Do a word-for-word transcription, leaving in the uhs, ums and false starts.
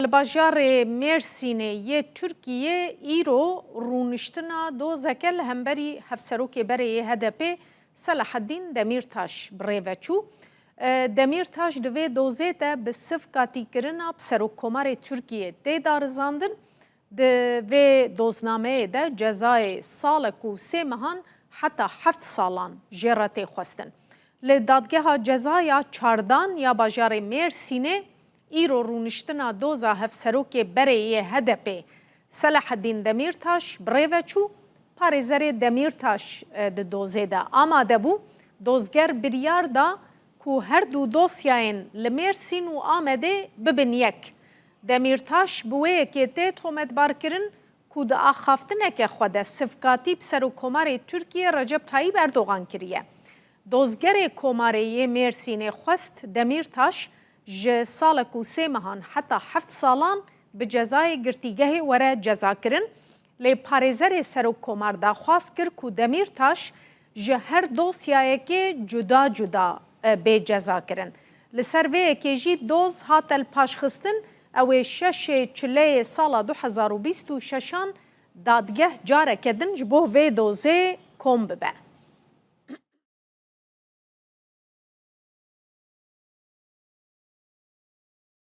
Li bajarê Mêrsînê yê Tirkiyê îro rûniştina dozeke li hemberî Hevserokê berê yê H D P Selahaddîn Demîrtaş bi rê ve çû. E, Demîrtaş di vê dozê de bi sivkatîkirina bi Serokkomarê Tirkiyê tê darizandin. Di vê doznameyê de cezayê salek û sê mehan heta heft salan jê re tê xwestin. Li Dadgeha Ceza ya Çardan ya bajarê Mêrsînê îro rûniştina doza Hevserokê berê yê H D P Selahaddîn Demîrtaş bi rê ve çû. Parêzerê Demîrtaş, e, di dozê de amade bû. Dozger biryar da ku her du dosyayên li Mêrsîn û Amedê bibin yek. Demîrtaş bi wê yekê tê tometbarkirin ku di axaftineke xwe de sivkatî bi Serokkomarê Tirkiyê Recep Tayyip Erdogan kiriye. Dozgerê Komarê yê Mêrsînê xwest Demîrtaş ji salek û sê mehan heta heft salan bi cezayê girtîgehê were cezakirin, lê parêzerê Serokkomar daxwaz kir ku Demîrtaş ji her dosyayekê cuda cuda, e, bê cezakirin. Li ser vê yekê jî doz hate li paşxistin, ew ê şeşê çileyê sala du hezar û bîst û şeşan dadgeh careke din ji bo vê dozê kom bibe.